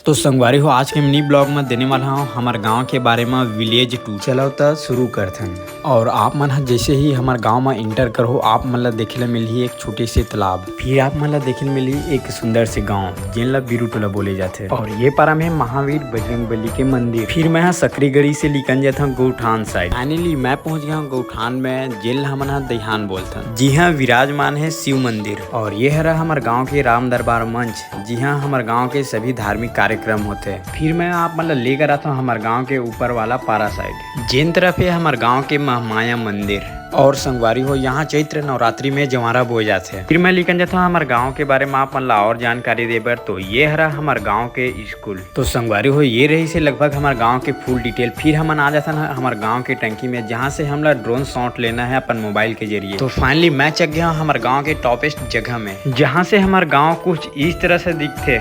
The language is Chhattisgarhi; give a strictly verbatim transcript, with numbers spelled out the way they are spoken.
तो संगवारी हो, आज के मिनी ब्लॉग में देने वाला हूँ हमारे गांव के बारे में, विलेज टूर। चलो त शुरू करथन। और आप मन ह जैसे ही हमारे गांव में एंटर करहो, आप मन ला देखे ला मिलही एक छोटे से तालाब, फिर आप मन ला देखे ला मिलही एक सुंदर से गांव, जेन ला बिरू टोला बोले जाथे। और ये पारा में महावीर बजरंग बली के मंदिर। फिर मैं ह सकरीगढ़ी से लिकन जाथन गौठान साइड। फाइनली मैं पहुंच गया हूँ गौठान में, जेन ला हमन ह दईहान बोलथन। जी हाँ, विराजमान है शिव मंदिर। और ये हरा हमारे गांव के राम दरबार मंच, जी हाँ, हमारे गांव के सभी धार्मिक कार्यक्रम होते। फिर मैं आप मन ला लेकर आता हूँ हमारे गांव के ऊपर वाला पारा साइड, जेन तरफ है हमारे गांव के महामाया मंदिर। और संगवारी हो, यहाँ चैत्र नवरात्रि में जवारा बोए जाथे। फिर मैं लिकन जाता हूँ हमारे गांव के बारे में आप मन ला और जानकारी दे बर। तो ये हरा हमारे गांव के स्कूल। तो संगवारी हो, ये रहिसे लगभग हमारे गांव के फुल डिटेल। फिर हमन आ जाथन हमारे गांव के टंकी में, जहाँ से हमला ड्रोन शॉट लेना है अपन मोबाइल के जरिए। तो फाइनली मैं चक गया हूँ हमारे गांव के टॉपेस्ट जगह में, जहाँ से हमारे गांव कुछ इस तरह से दिखथे।